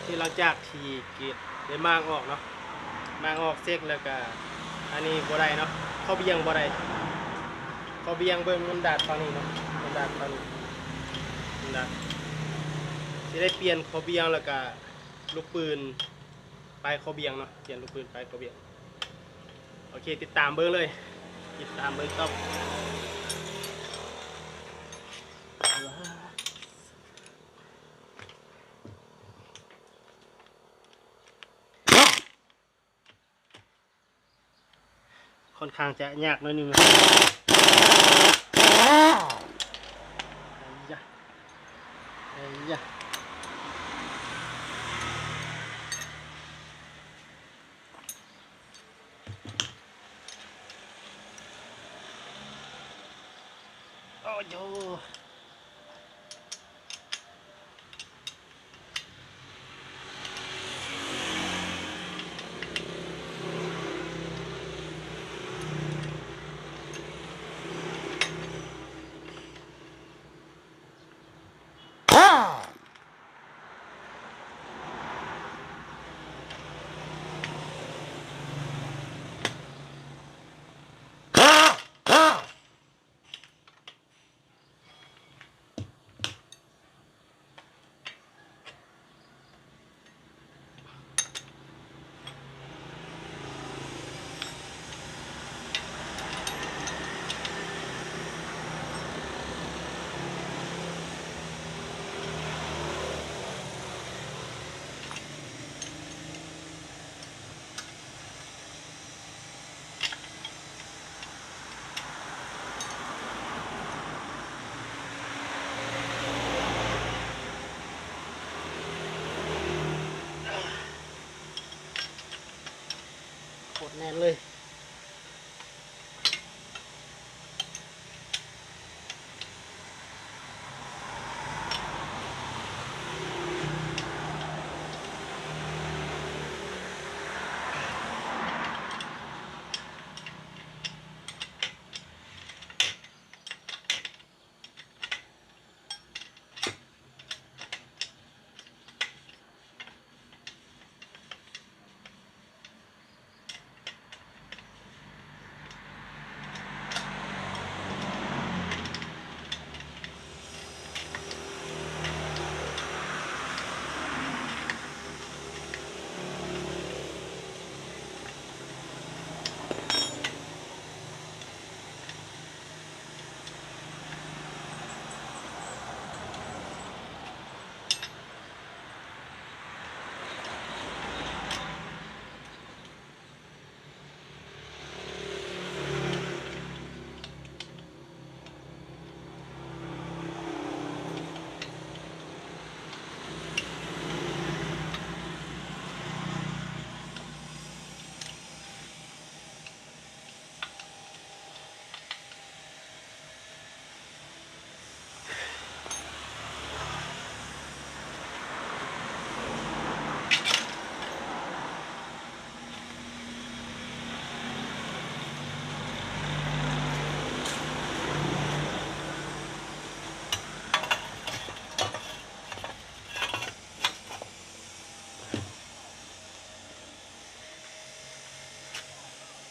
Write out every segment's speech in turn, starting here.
ທີ່ຫຼັງຈາກທີ່ກຣີດໄດ້ມ້າງອອກເນາະ, ມ້າງອອກເສັກແລ້ວກະ ອັນນີ້ບໍ່ໄດ້ເນາະ, ເຂົ້າບ່ຽງບໍ່ໄດ້, ເຂົ້າບ່ຽງເບິ່ງມັນດາດຝັ່ງນີ້ເນາະ, ມັນດາດຝັ່ງນີ້, ມັນດາດ. ຊິໄດ້ປ່ຽນເຂົ້າບ່ຽງ ແລ້ວກະລູກປືນປາຍເຂົ້າບ່ຽງເນາະ, ປ່ຽນລູກປືນປາຍເຂົ້າບ່ຽງ. ໂອເຄ ຕິດຕາມເບິ່ງເລີຍ, ຕິດຕາມເບິ່ງຕໍ່. ຄ່ອນຂ້າງຈະຍາກໜ້ອຍໜຶ່ງ. ໄອ້ຢາ ໄອ້ຢາ ໂອ້ໂຫ. ໂຄດແໜ້ນເລີຍ.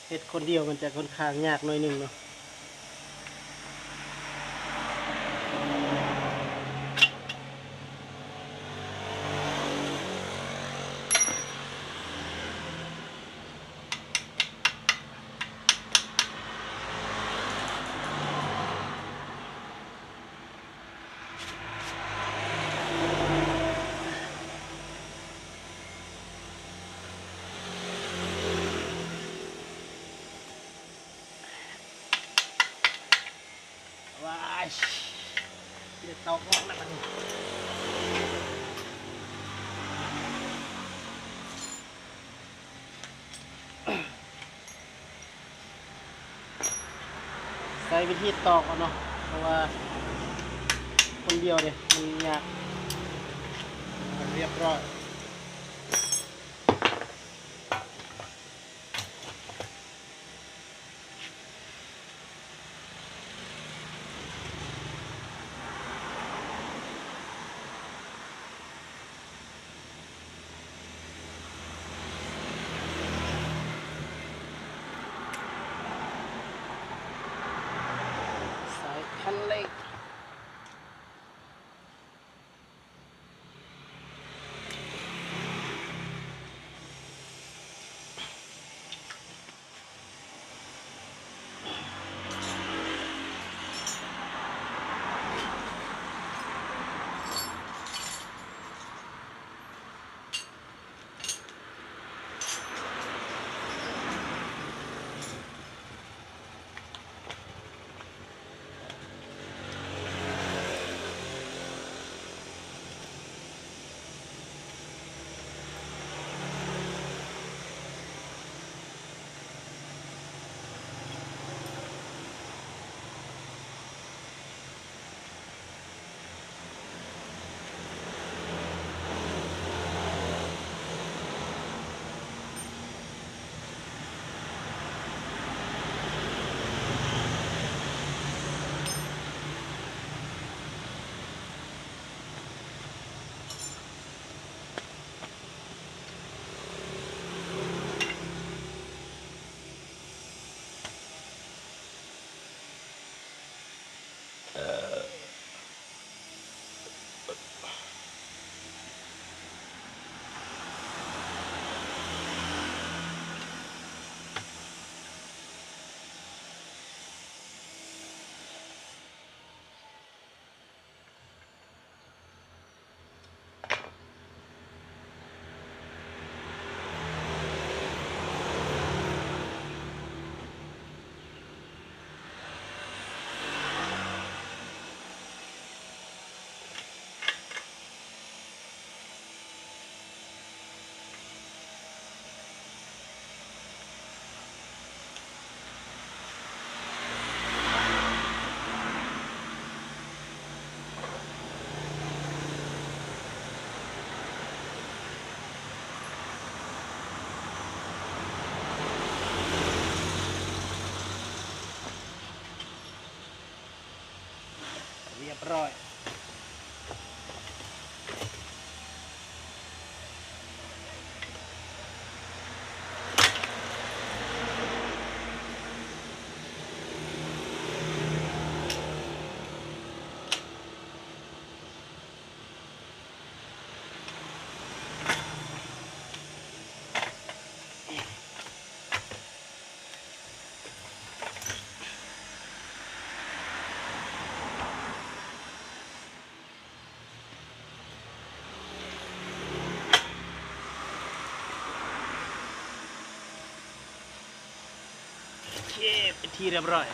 ເຮັດຄົນດຽວມັນຈະຄ່ອນຂ້າງຍາກໜ້ອຍໜຶ່ງເນາະ. ວ້າຍ ເລືອດຕອກອອກແລ້ວບັດນີ້. ໃຊ້ວິທີຕອກເອົາເນາະ ເພາະວ່າຄົນດຽວເດ້ ມັນຍາກ. ຮຽບຮ້ອຍ. ໂ ເຄ ເປັນທີ່ຮຽບຮ້ອຍ.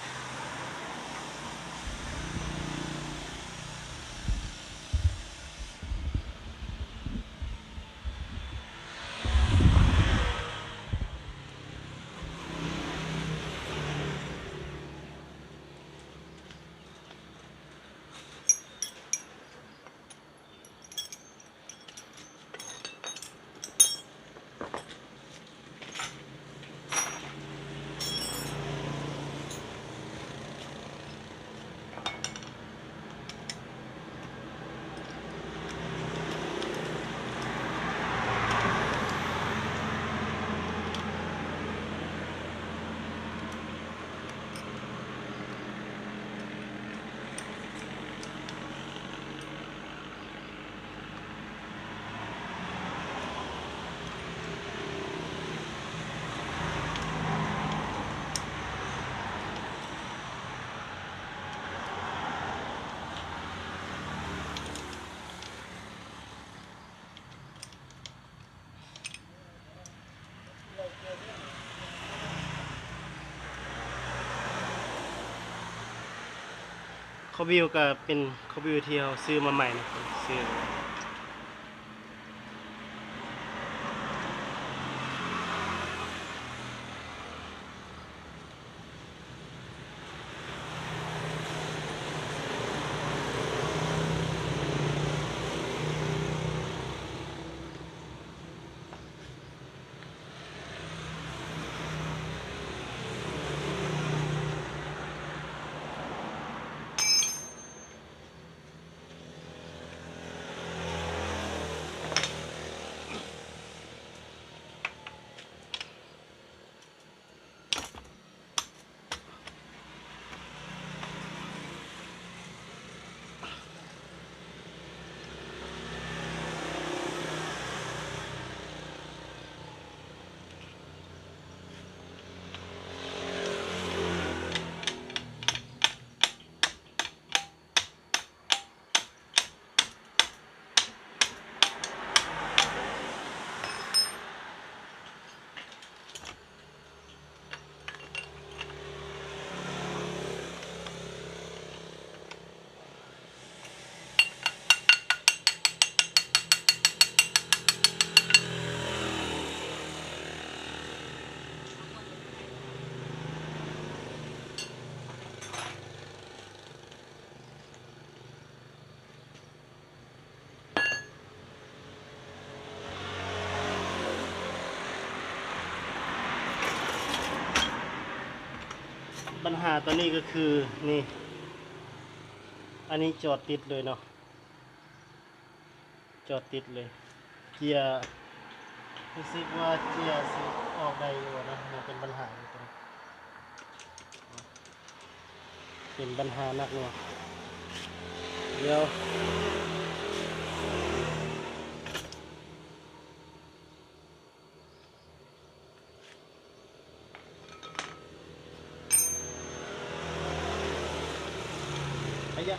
ຄໍບິວກໍເປັນຄໍບິວທີ່ເຮົາຊື້ມາໃໝ່ນະ ຊື້. ບັນຫາຕອນນີ້ກໍຄື ນີ້ ອັນນີ້ຈອດຕິດເລີຍເນາະ ຈອດຕິດເລີຍ ເຈຍ ຮູ້ສຶກວ່າເຈຍຊິອອກໄດ້ຢູ່ນະ ຍັງເປັນບັນຫາຢູ່ ເປັນບັນຫາໜັກໜ່ວງ ດຽວ ໄອ້ຢາ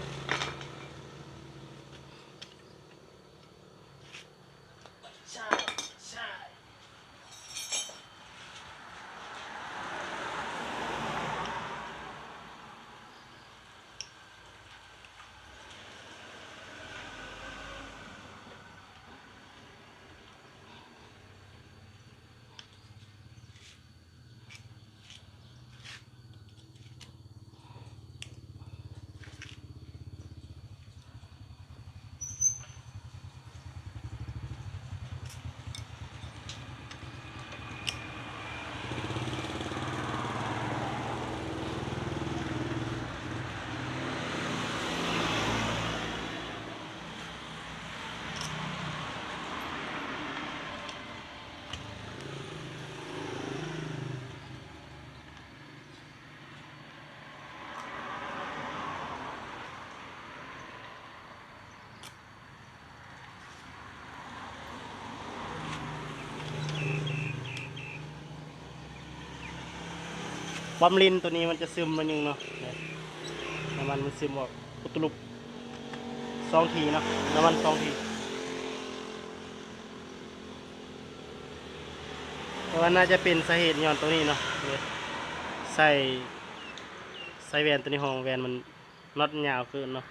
ປ້ຳລິ້ນໂຕນີ້ມັນຈະຊຶມໜ້ອຍໜຶ່ງເນາະ ນີ້ ນ້ຳມັນມັນຊຶມອອກ ອຸດຕຸລຸບ ສອງທີເນາະ ນ້ຳມັນສອງທີ. ແຕ່ວ່າໜ້າຈະເປັນສາເຫດຍ້ອນໂຕນີ້ເນາະ ນີ້ ໃສ່ ໃສ່ແວ່ນໂຕນີ້ ຫ້ອງແວ່ນມັນ ນັອດຍາວເກີນເນາະ.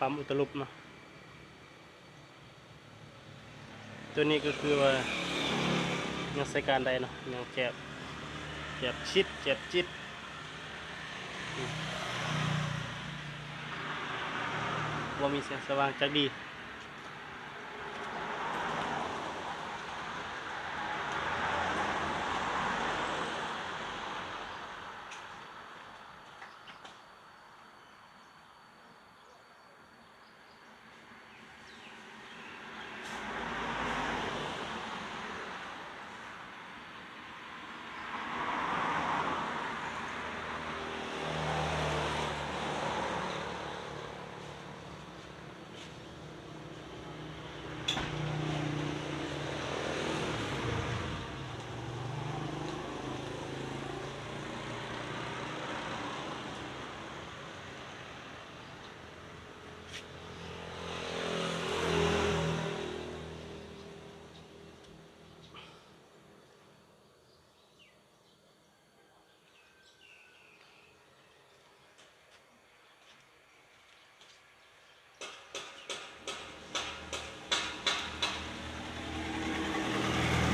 ປ້ຳອຸດຕະຫຼຸບເນາະ. ຕົວນີ້ກໍຄືວ່າຍັງໃຊ້ການໄດ້ເນາະ ຍັງແຈບ ແຈບຊິດ ແຈບຈິດ ອືມ ບໍ່ມີແສງສະຫວ່າງຈັກດີ.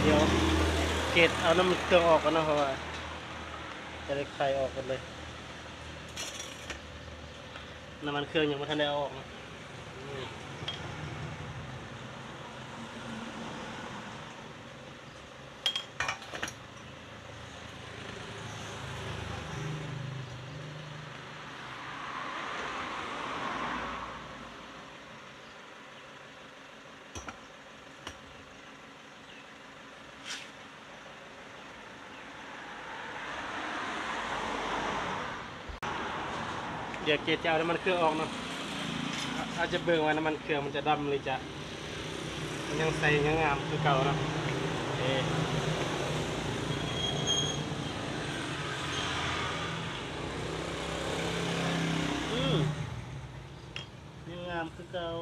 ດຽວເກັບເອົານ້ຳມັນເຄື່ອງອອກກ່ອນເນາະ ເພາະວ່າຈະໄດ້ໄຂອອກໝົດເລີຍ. ນ້ຳມັນເຄື່ອງຍັງບໍ່ທັນໄດ້ເອົາອອກເນາະ. ດຽວເກດຈະເອົານ້ຳມັນເຄື່ອງອອກເນາະ. ອາດຈະເບິ່ງວ່ານ້ຳມັນເຄື່ອງມັນຈະດຳຫຼືຈະ ມັນຍັງໃສຍັງງາມຄືເກົ່າເນາະ. ເອ ອືມ ຍັງງາມຄືເກົ່າ.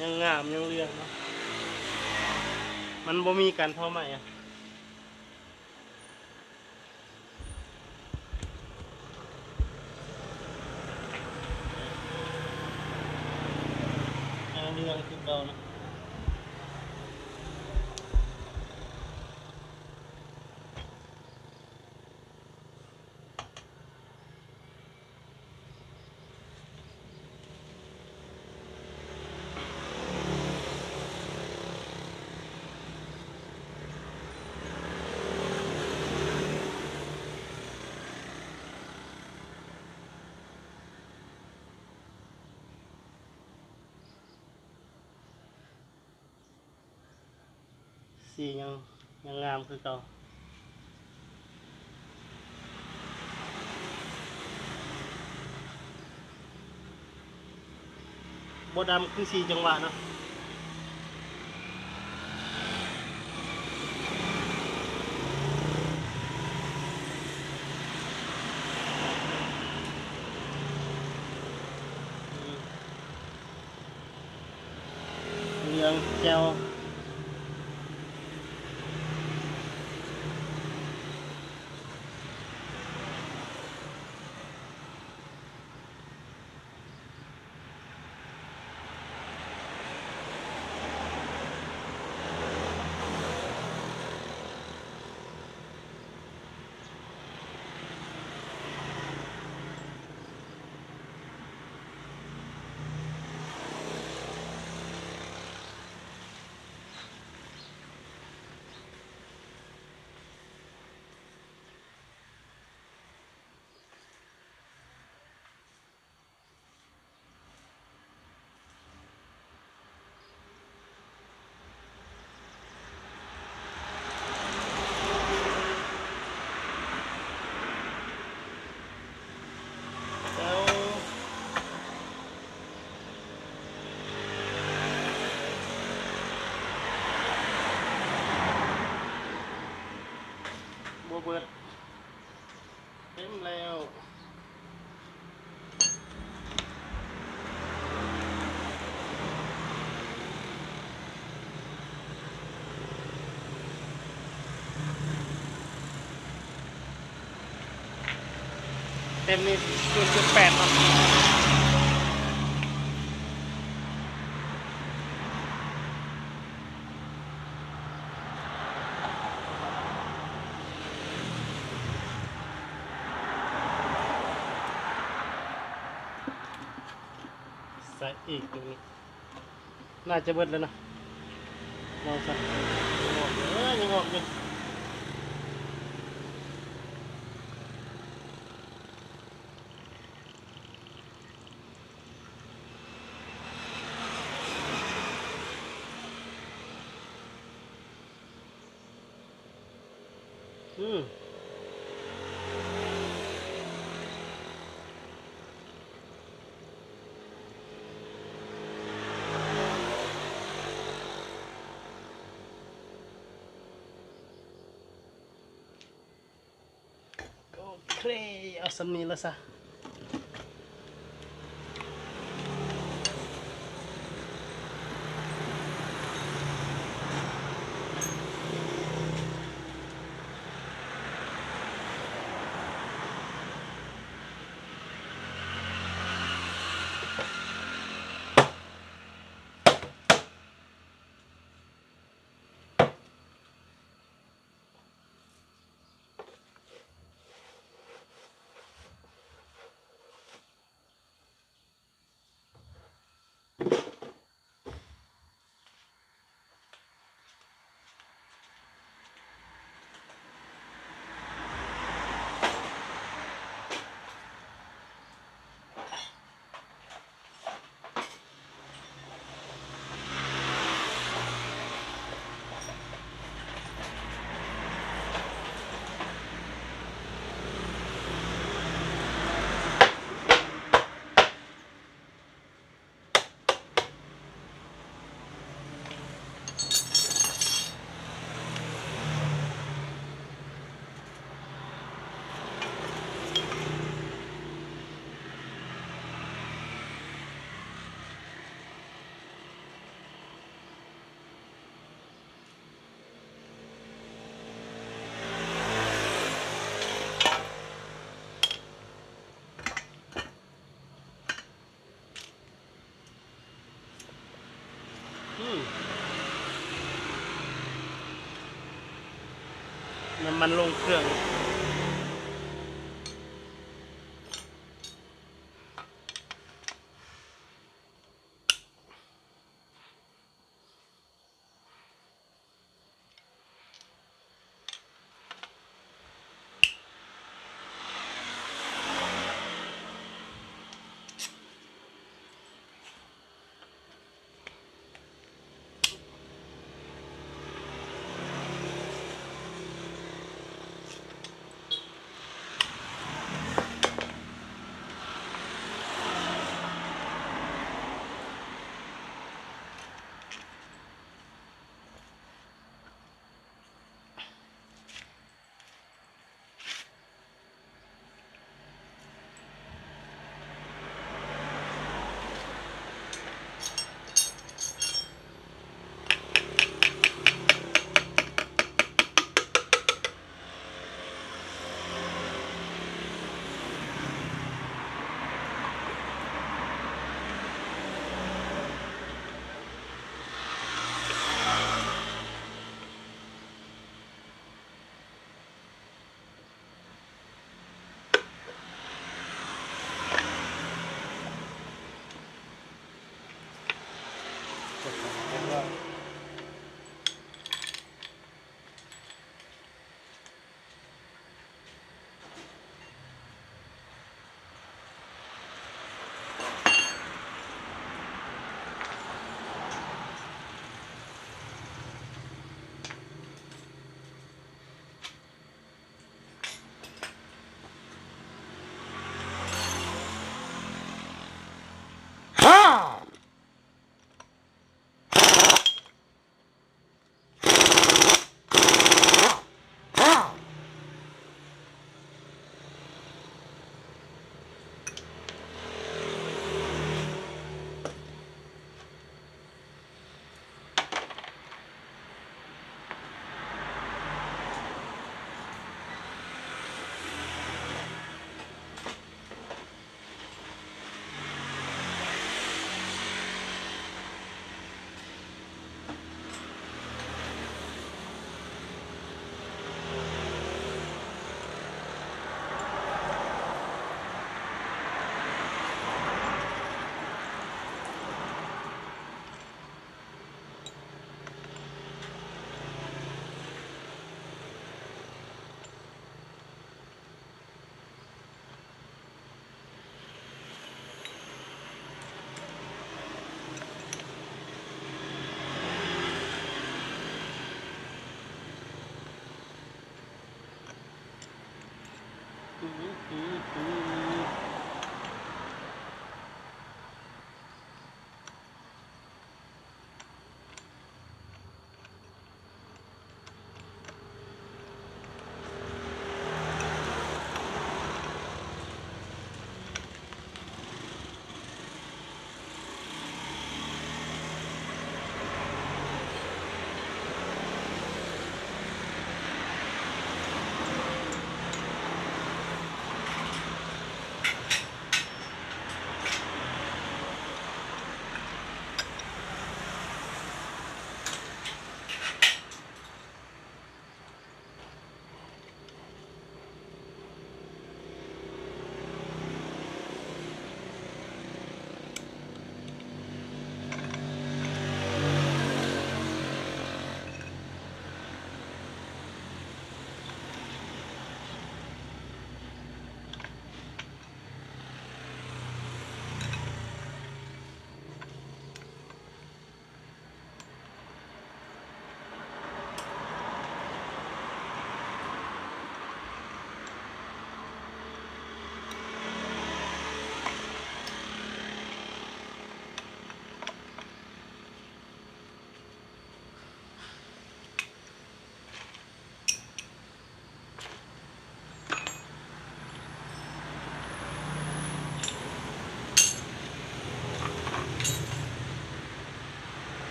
ຍັງງາມຍັງເຫຼືອງເນາະ. ມັນບໍ່ມີການເຜົາໄໝ້ອະ. ຍັງເຫຼືອງຄືເກົ່າເນາະ. ສີຍັງ ຍັງງາມຄືເກົ່າ. ບໍ່ດຳຄືສີຈັງຫວະເນາະ. ເຫຼືອງແຈ່ວ. ເປີດ ເຕັມແລ້ວ ເຕັມນີ້ສູນຈຸດແປດເນາະ ໃສ່ອີກຕົງນີ້ ໜ້າຈະເບິດແລ້ວນະ ລອງຊະ ຍັງອອກຢູ່ ເອີ ຍັງອອກຢູ່. ອືມ ໂອເຄ ເອົາສ່ຳນີ້ລະຊະ. ອືມ ນ້ຳມັນລົງເຄື່ອງ.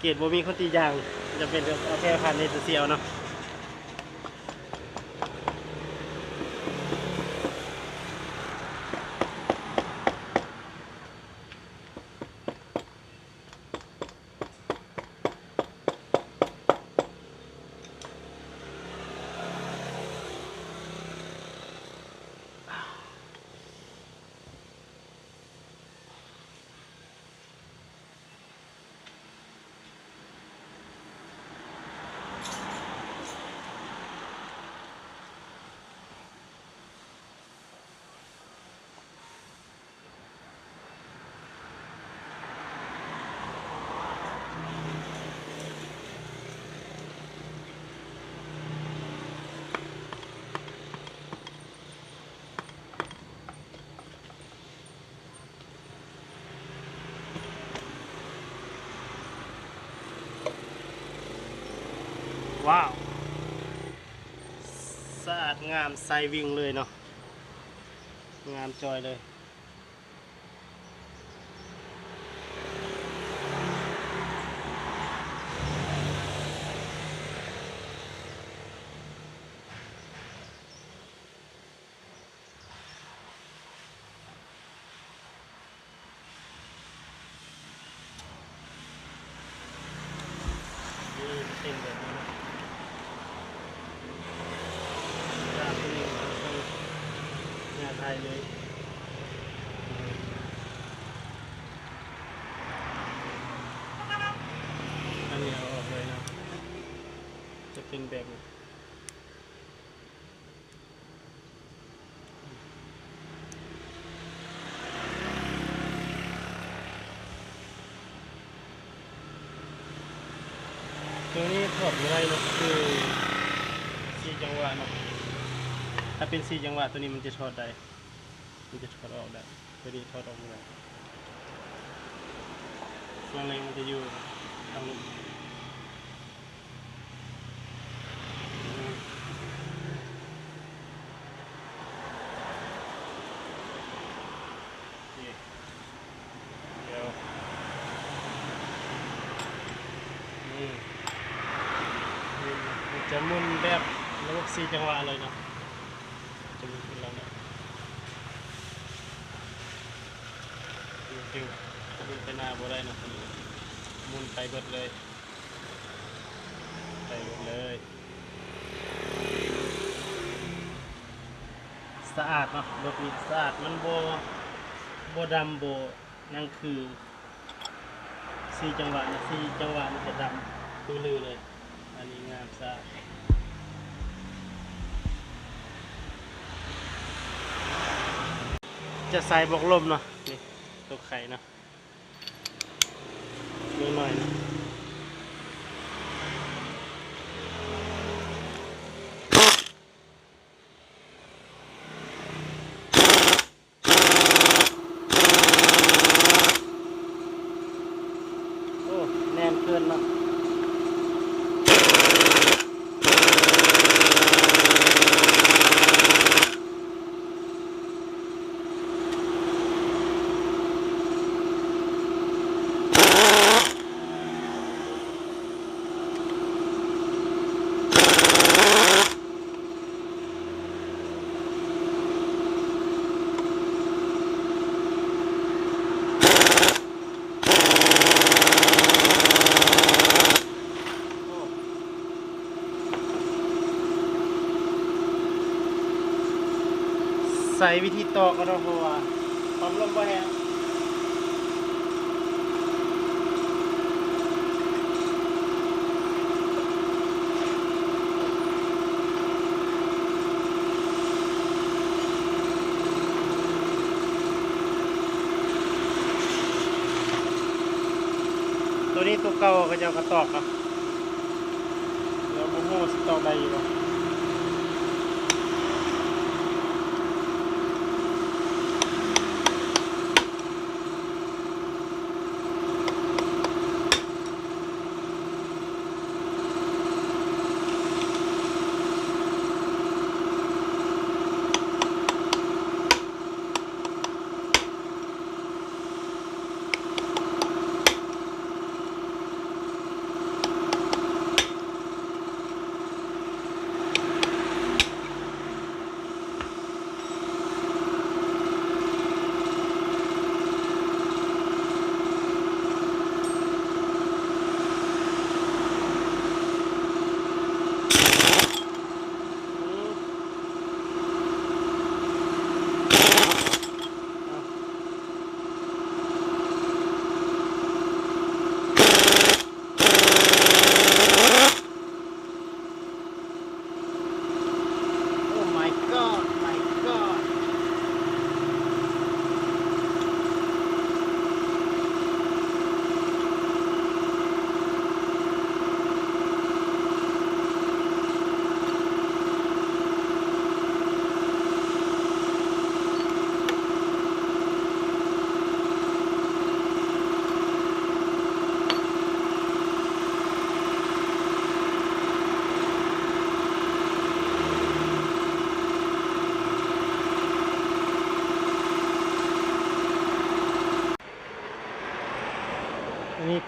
ເຂດບໍ່ມີຄົນຕີຢາງ ຈຳເປັນຕ້ອງເອົາແພພັນເຮັດເຊຍເນາະ. ວ້າວ ສະອາດງາມໃສວິ່ງເລີຍເນາະ ງາມຈ່ອຍເລີຍ. ນີ້ເປັນແບບນີ້ເນາະ ຈາກຕົວນີ້ມາເປັນແນວໄທເລີຍ ອັນນີ້ເອົາອອກເລີຍເນາະ ຈະເປັນແບບນີ້. ຕົວນີ້ຖອດບໍ່ໄດ້ເນາະ ຄືສີ່ຈັງຫວະເນາະ ຖ້າເປັນສີ່ຈັງຫວະ ຕົວນີ້ມັນຈະຖອດໄດ້ ມັນຈະຖອດອອກໄດ້ ຕົວນີ້ຖອດອອກບໍ່ໄດ້ ສ່ວນແຮງມັນຈະຢູ່ທາງລຸ່ມ. ຈະໝຸນແບບລະບົບສີ່ຈັງຫວະເລີຍເນາະ ຈະໝຸນຂຶ້ນລົງເນາະ ເປັນ ເປັນໄປໜ້າບໍ່ໄດ້ເນາະ ໝຸນໄປເບິດເລີຍ. ໄປເລີຍ ສະອາດເນາະ ລົດນີ້ສະອາດ ມັນບໍ່ ບໍ່ດຳ ບໍ່ຫຍັງຄືສີ່ຈັງຫວະນະ ສີ່ຈັງຫວະມັນຈະດຳຕື້ລືເລີຍ ອັນນີ້ງາມສະອາດ ຈະໃສ່ບວກລົມເນາະ ນີ້ຕົວໄຂ່ເນາະ. ເລັກນ້ອຍນະ ໂອ້ ແໜ້ນເກີນເນາະ. ໃຊ້ວິທີຕອກເອົາເນາະ ເພາະວ່າຄວາມລົມບໍ່ແຮງ. ໂຕນີ້ໂຕເກົ່າເຂົາເຈົ້າກໍຕອກເນາະ ແລ້ວບໍ່ຮູ້ຊິຕອກໄດ້ຢູ່ບໍ່. ໂ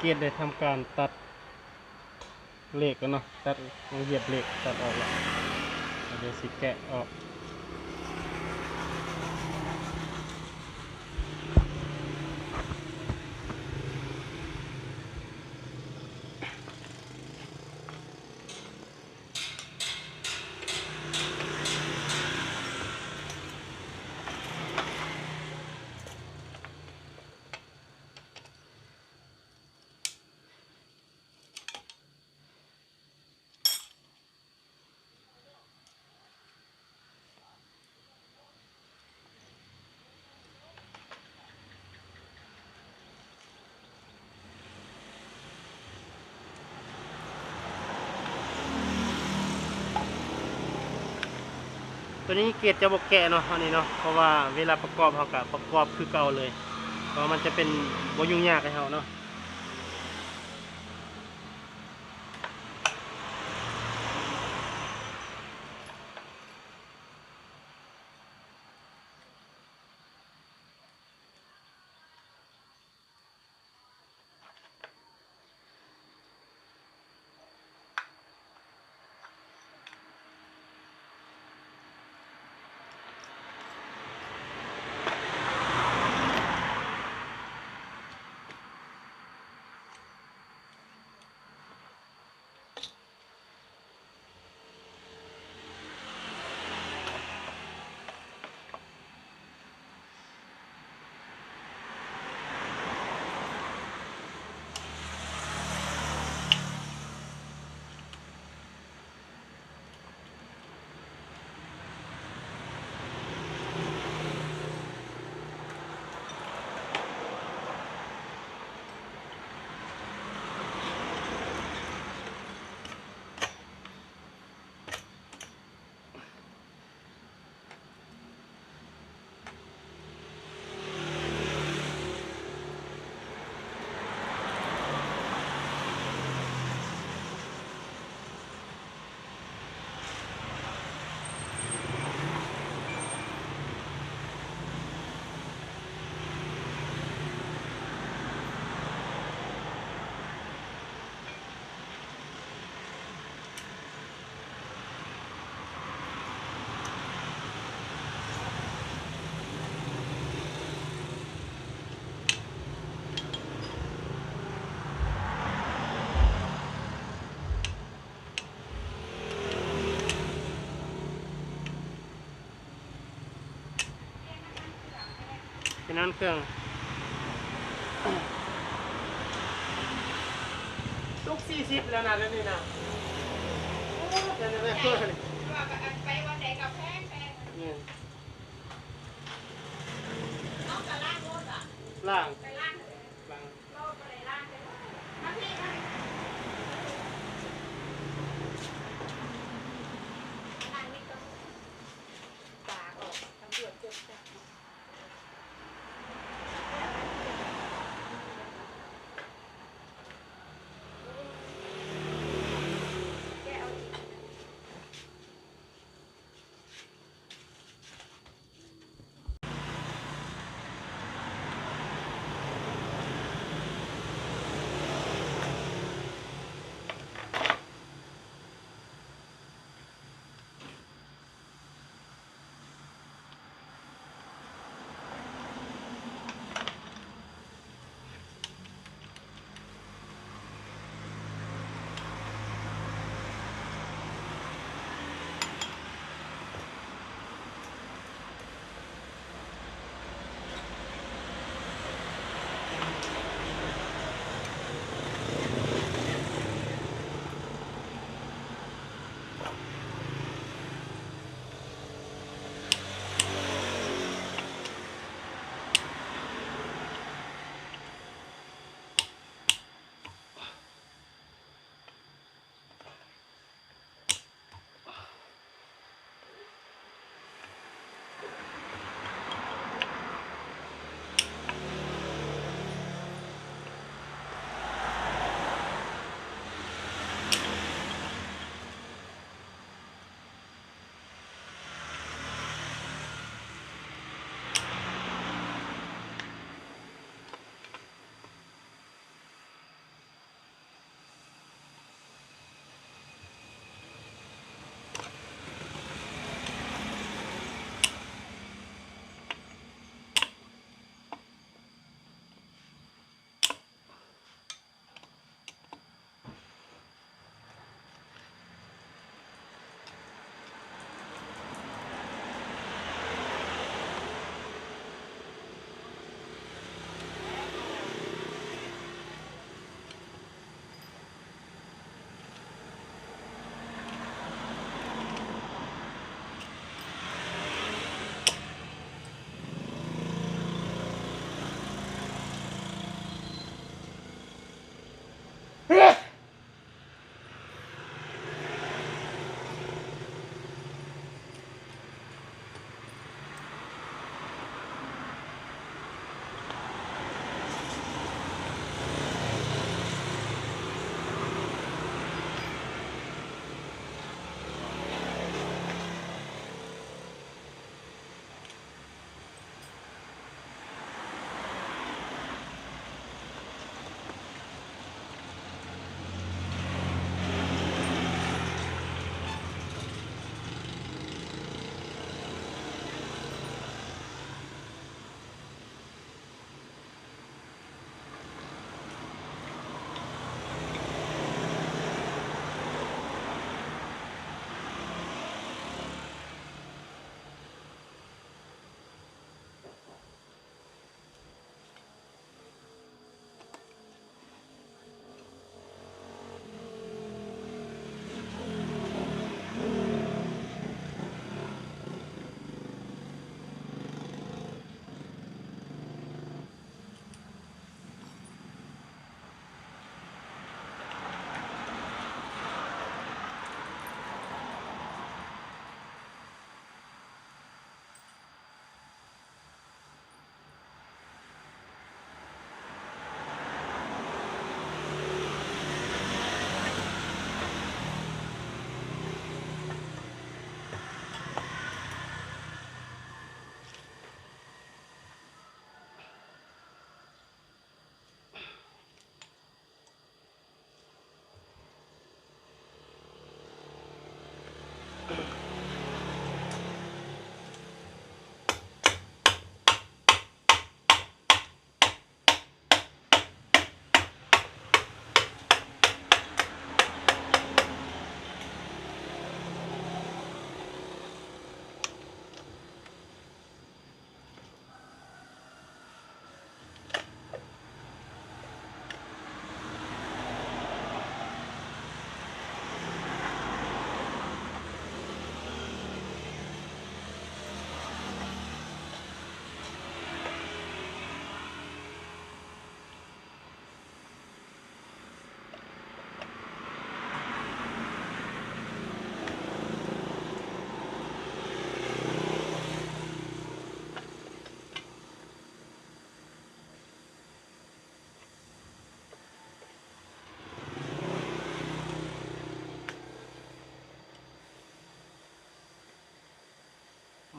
ເກດໄດ້ທຳການຕັດເລກແລ້ວເນາະ, ຕັດ ຢຽບເລກຕັດອອກແລ້ວ. ດຽວຊິແກະອອກ. ໂຕນີ້ເກດຈະບໍ່ແກະເນາະ ອັນນີ້ເນາະ, ເພາະວ່າເວລາປະກອບເຮົາກະປະກອບຄືເກົ່າເລີຍ, ເພາະວ່າມັນຈະເປັນ ບໍ່ຫຍຸ້ງຍາກໃຫ້ເຮົາເນາະ. ເປັນນັ້ນເຄື່ອງ ສຸກສີ່ສິບແລ້ວນະ ດຽວນີ້ນະ. ໂອ້ ເປັນແບບ ວ່າໄປວັນໃດກໍແພງ ແພງ. ແມ່ນ. ນ້ອງກໍລ້າງລົດຫວາ? ລ້າງ ໄປລ້າງ ລ້າງ.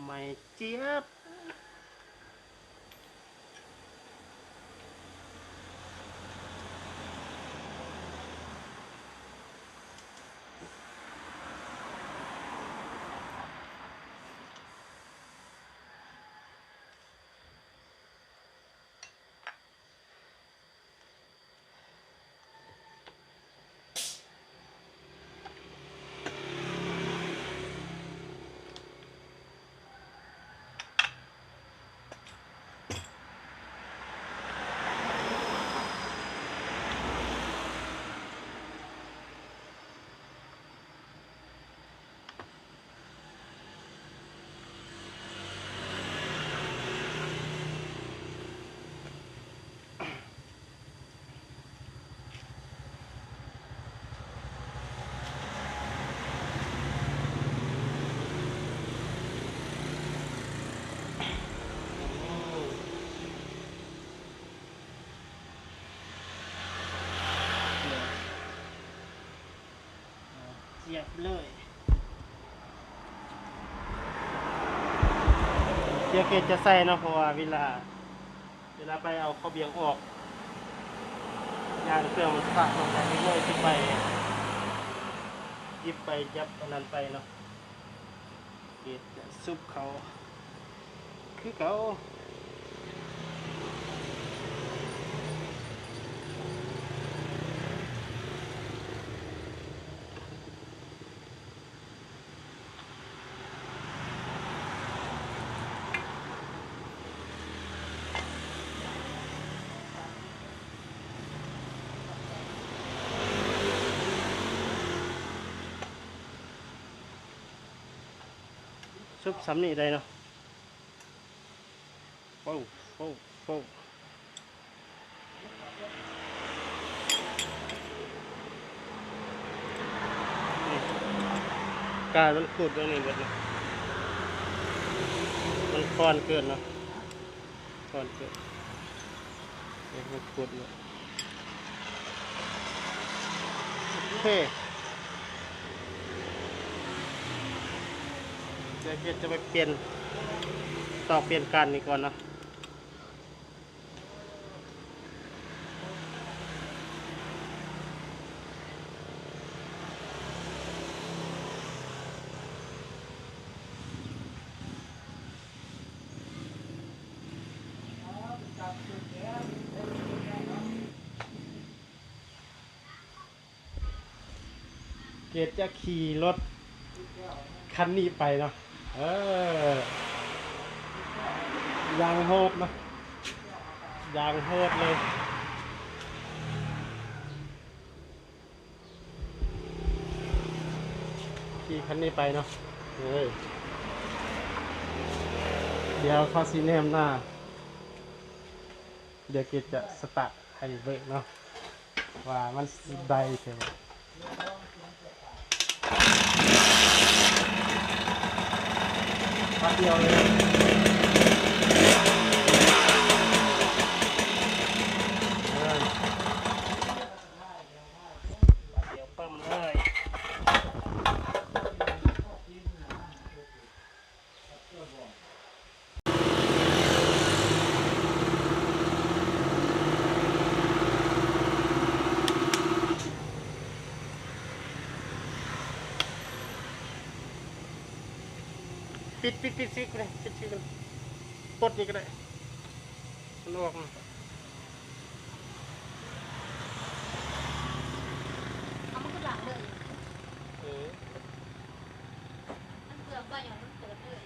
ໃໝ່ຈຽບ. ຈຽບເລີຍ. ດຽວເກດຈະໃສ່ເນາະ ເພາະວ່າເວລາ ເວລາໄປເອົາເຂົ້າບຽງອອກ ຢ້ານເຄື່ອງມັນສະເນາະ ເດັກນ້ອຍຊິໄປ ຫຍິບໄປຈັບອັນນັ້ນໄປເນາະ. ເກດຈະຊຸບເຂົ້າຄືເກົ່າ. ຊຸບສ່ຳນີ້ໄດ້ເນາະ. ໂອ້ ໂອ້ ໂອ້ ນີ້ ກາຍມັນຂູດເບິ່ງນີ້ເບິດເນາະ ມັນຄອນເກີນເນາະ ຄອນເກີນ ເອີ ມັນຂູດເບິດ. ໂອເຄ ດຽວເກດຈະໄປປ່ຽນ ຕໍ່ປ່ຽນກ້ານນີ້ກ່ອນເນາະ. ເກດຈະຂີ່ລົດຄັນນີ້ໄປເນາະ. ເອີ ຢ່າງໂຫດເນາະ ຢ່າງໂຫດເລີຍ. ຂີ່ຄັນນີ້ໄປເນາະ. ເອີ ດຽວເຂົາຊິແນມໜ້າ ດຽວເກດຈະສະຕາດໃຫ້ເບິ່ງເນາະ ວ່າມັນຊິໄດ້ແທ້ບໍ່. ປາດດຽວເລີຍ ເອີ ປາດດຽວປຶ້ມເລີຍ. ປິດ ປິດ ປິດຊິກນີ້ ປິດຊິກນີ້ ປົດນີ້ກໍໄດ້ ມັນອອກມາ. ເອົາ ມັນກໍດັງເລີຍ ເອີ ມັນເພື່ອໄວ້ ມັນເປີດເລີຍ.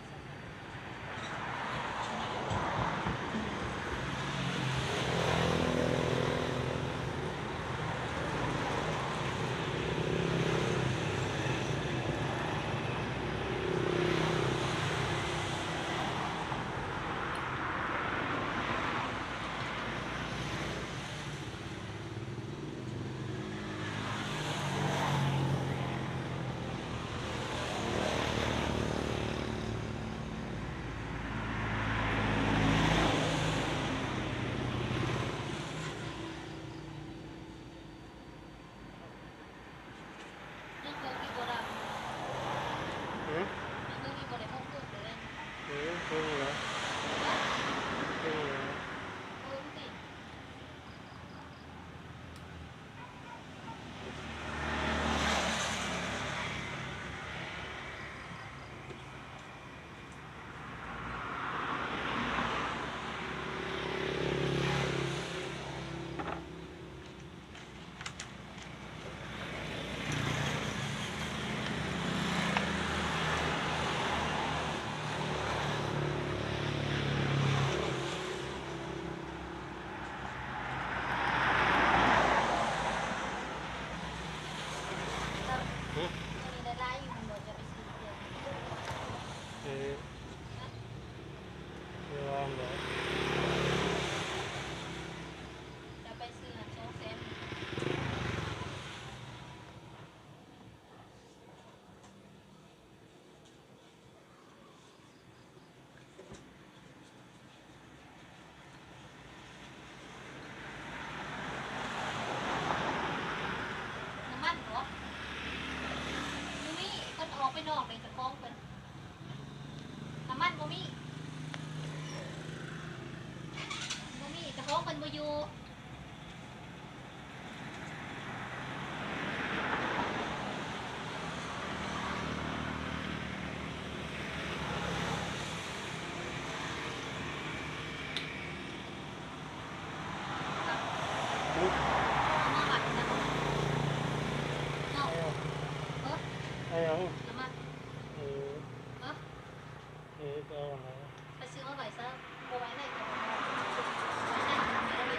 ຍັງເບິ່ງຢູ່ບໍ່ລະ? ຫື? ຍັງເບິ່ງຢູ່ບໍ່ ໄດ້ຫົກລູກເລີຍ? ຫື ເບິ່ງແລ້ວ ເບິ່ງແລ້ວ ເບິ່ງຕິ. ຫື? ເອີ ເອີ ລອງເບິ່ງ ຈະໄປຊື້ອັນສອງແສນ. ນ້ຳມັນບໍ່ ຢູ່ນີ້ ເພິ່ນອອກໄປນອກເດ້ ເຈົ້າຂອງເພິ່ນ ນ້ຳມັນບໍ່ມີ ບໍ່ມີ ເຈົ້າຂອງເພິ່ນບໍ່ຢູ່. ເອີ ເອີ ໄປຊື້ມາໄວ້ຊະ ບໍ່ໄວ້ໃນ ໄວ້ໃນ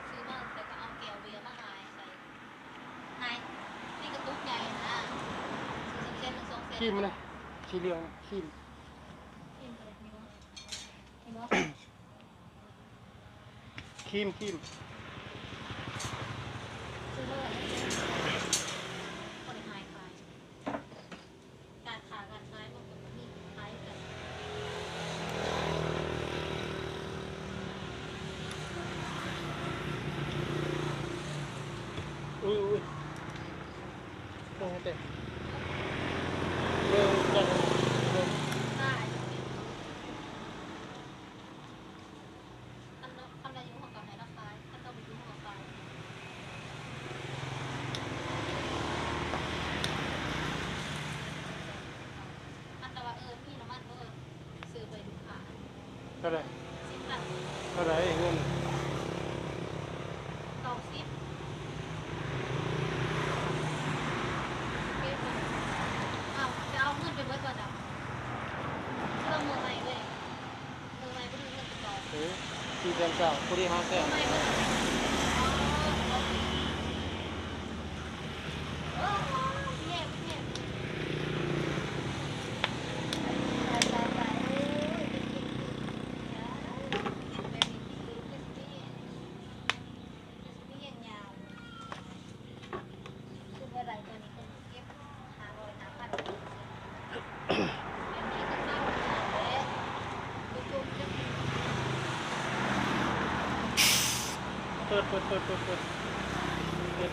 ຊື້ມາແລ້ວກໍເອົາແກ້ວເບຍມາຫາຍໃສ່ ຫາຍ ນີ້ກະຕຸກໃຫຍ່ນະ ຊື້ສອງແສນ ໜຶ່ງສອງແສນ ຄຣີມນະ ສີເຫຼືອງ ຄຣີມ ຄຣີມ ຄຣີມ ການຄ້າການຂາຍມັນກໍມີຂາຍກັນ ອຸ້ຍ ອຸ້ຍ ໂອ້ຍ ເຕັມ ເບິ່ງ ເບິ່ງ ຕາຍ. ຄັນ ຄັນລາວຢູ່ເຮົາກໍໃຫ້ລາວຂາຍ ຄັນລາວບໍ່ຢູ່ເຮົາກໍຂາຍ ຄັນລາວວ່າ ເອີ ມີນ້ຳມັນບໍ່ ເອີ ຊື້ໄປລູກຄ້າ ເທົ່າໃດ? ສິບພັນ ເທົ່າໃດເງິນ? ເກົ້າສິບ ເກັບ ເອົາ ຈະເອົາເງິນໄປເບິດບໍ່ເຈົ້າ? ເອົາເມືອໃໝ່ເວີຍ. ເອີ ສີ່ແສນຊາວ ພໍດີຫ້າແສນ ເປີດ ເປີດ ເປີດ ເປີດ ເປີດ.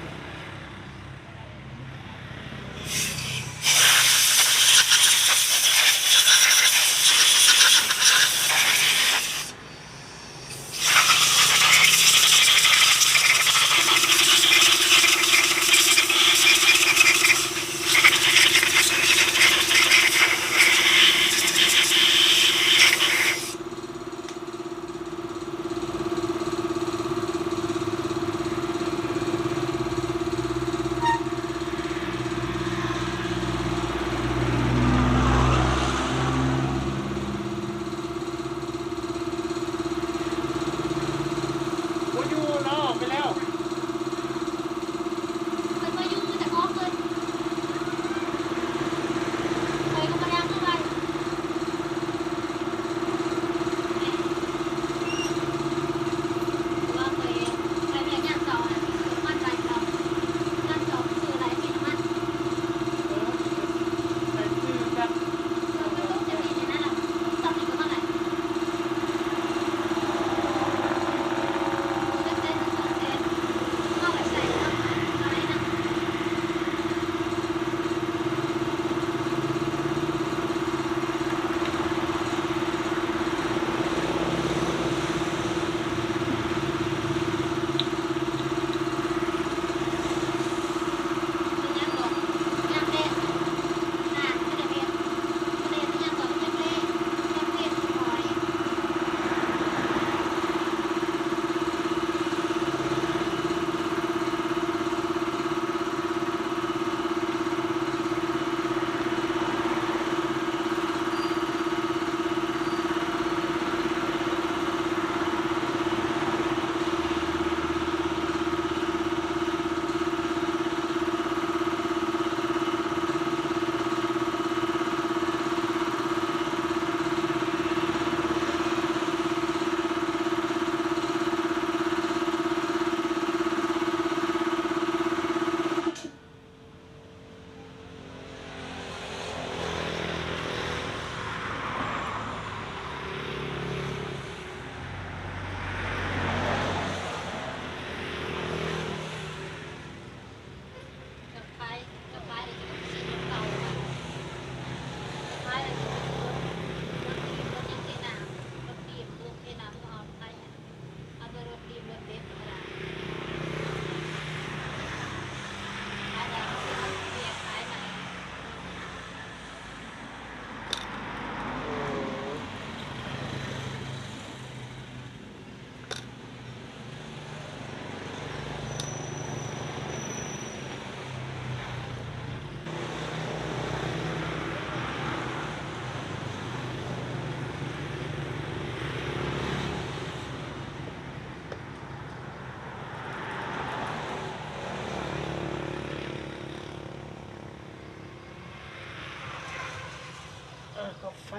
ໄປ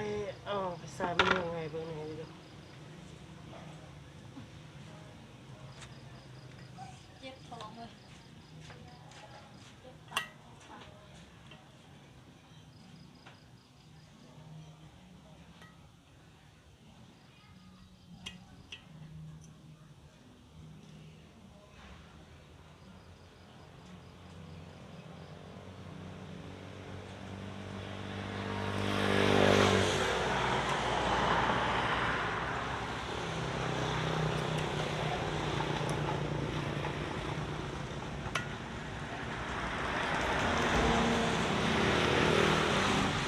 ເອົາໄປໃສ່ມັນຍັງໄງເບິ່ງແດ່ເດີ. ເຈັບທ້ອງເວີຍ.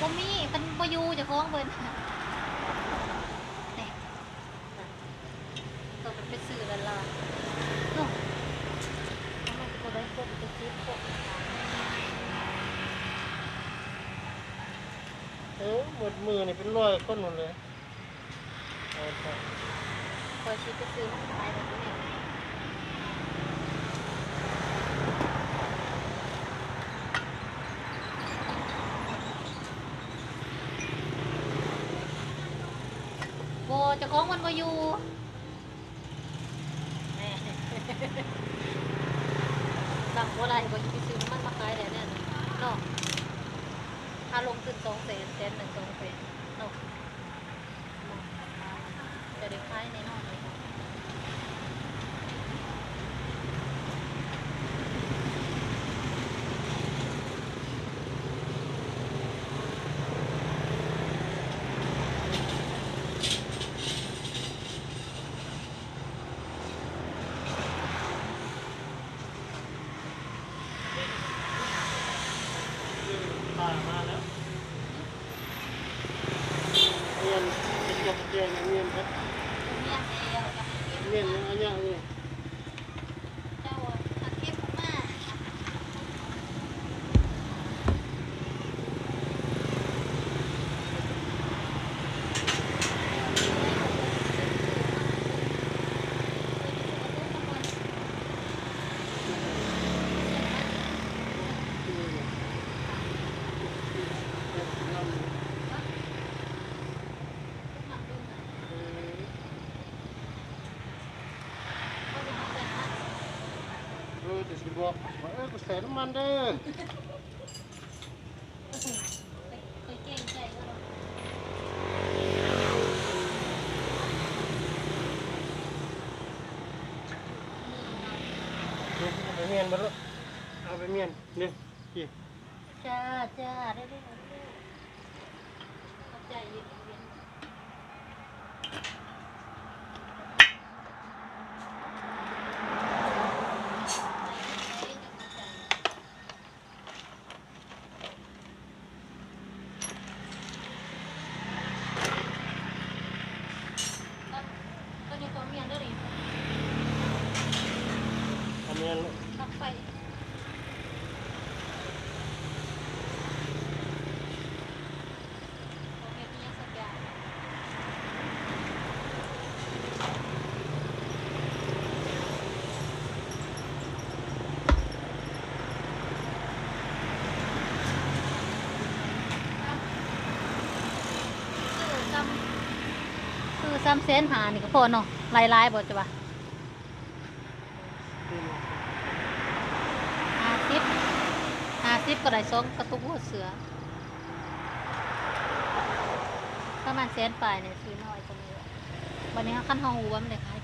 ບໍ່ມີ ເພິ່ນບໍ່ຢູ່ ເຈົ້າຂອງເພິ່ນ ນີ້ ຕ້ອງໄປຊື້ລະລາ ເນາະ ມັນກໍບໍ່ໄດ້ຄົບ ໄປຊື້ຄົບ ເອີ ໝົດມື້ນີ້ເປັນຮ້ອຍຄົນພຸ້ນເລີຍ. ຂ້ອຍຊິໄປຊື້ມາຂາຍແລ້ວນີ້ ບໍ່ ເຈົ້າຂອງມັນບໍ່ຢູ່ ແນ່ ນຳບໍ່ໄດ້ ຂ້ອຍຊິໄປຊື້ນ້ຳມັນມາຂາຍແລ້ວແນ່ເນາະ ຄ່າລົງທຶນສອງແສນ ແສນໜຶ່ງ ສອງແສນເນາະ. ຈະໄດ້ຂາຍແນ່ນອນເລີຍ. ແມ່ນ ເປັນກາບແກງແມ່ນເບິດ ແມ່ນແລ້ວ ແມ່ນອັນຫຍັງນີ້ ເຈົ້າຫາເກັບມາ. ເອີ ຈະຊິບອກວ່າ ເອີ ກະແສນ້ຳມັນເດີ. ເອົາໄປມ້ຽນເບິ່ງ ເອົາໄປມ້ຽນ ນີ້ ນີ້ ຈ້າ ຈ້າ ເດີ ເດີ ເດີ ຂອບໃຈອີກ. ຊື້ຊ້ຳ ຊື້ຊ້ຳແສນຫ້ານີ້ກໍພໍເນາະ ຫຼາຍໆບໍ່ ຈະວ່າ ຫ້າສິບ ຫ້າສິບກໍໄດ້ສອງກະຕຸກຫົວເສືອ ປະມານແສນປາຍນີ້ ຊື້ນ້ອຍກວ່ານີ້. ບັດນີ້ຄັນເຮົາຮູ້ວ່າມັນໄດ້ຂາຍ